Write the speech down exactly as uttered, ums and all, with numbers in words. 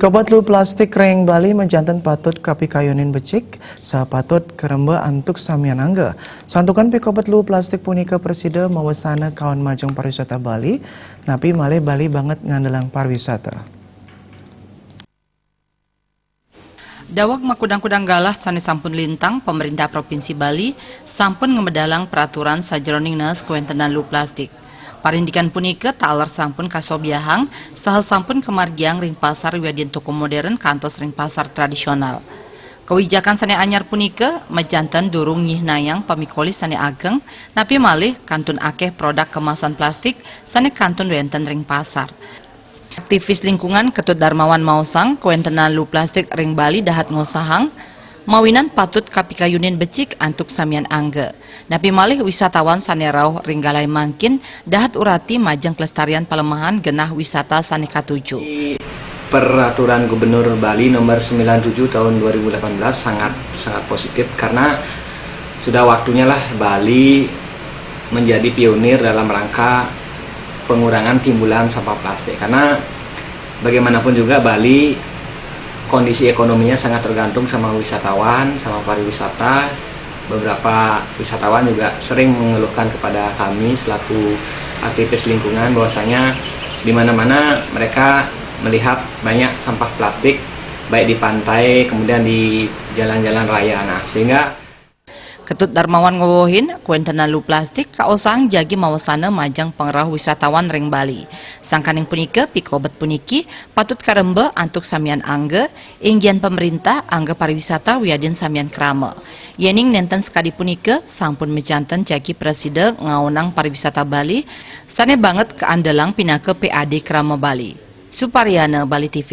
Pikobet luh plastik ring Bali majanten patut kapikayunin becik, saha patut karemba antuk samian angga. Santukan pikobet luh plastik punika prasida mawasana kaon majeng pariwisata Bali, napi malih Bali banget ngandelang pariwisata. Daweg makudang-kudang galah sane sampun lintang, Pemerintah Provinsi Bali sampun ngamedalang peraturan sajeroning naas kawentenan luh plastik. Parindikan punika taler sampun kasobiahang saha sampun kamargiang ring pasar wiadin toko modern kantos ring pasar tradisional. Kawijakan sane anyar punika majanten durung nyihnayang pamikoli sane ageng, napi malih kantun akeh produk kemasan plastik sane kantun wenten ring pasar. Aktivis lingkungan Ketut Darmawan maosang, kawentenan luh plastik ring Bali dahat ngosahang, mawinan patut kapikayunin becik antuk samian angga. Napi malih wisatawan sane rauh ring galahé mangkin dahat urati majeng kelestarian palemahan genah wisata sane katuju. Peraturan Gubernur Bali nomor sembilan tujuh tahun dua ribu delapan belas sangat, sangat positif karena sudah waktunya lah Bali menjadi pionir dalam rangka pengurangan timbulan sampah plastik. Karena bagaimanapun juga Bali kondisi ekonominya sangat tergantung sama wisatawan, sama pariwisata. Beberapa wisatawan juga sering mengeluhkan kepada kami selaku aktivis lingkungan bahwasanya di mana-mana mereka melihat banyak sampah plastik, baik di pantai, kemudian di jalan-jalan raya. Nah, sehingga Ketut Darmawan ngawehin, kawentenan luh plastik kaosang jagi mawasana majeng pangrauh wisatawan ring Bali. Sangkaning punika, pikobet puniki patut karemba antuk samian angga, inggian pamerintah, angga pariwisata wiadin samian krama. Yening nenten sakadi punika, sampun majanten jagi prasida ngaonang pariwisata Bali sane banget kaandelang pinaka P A D Krama Bali. Supariana, Bali T V.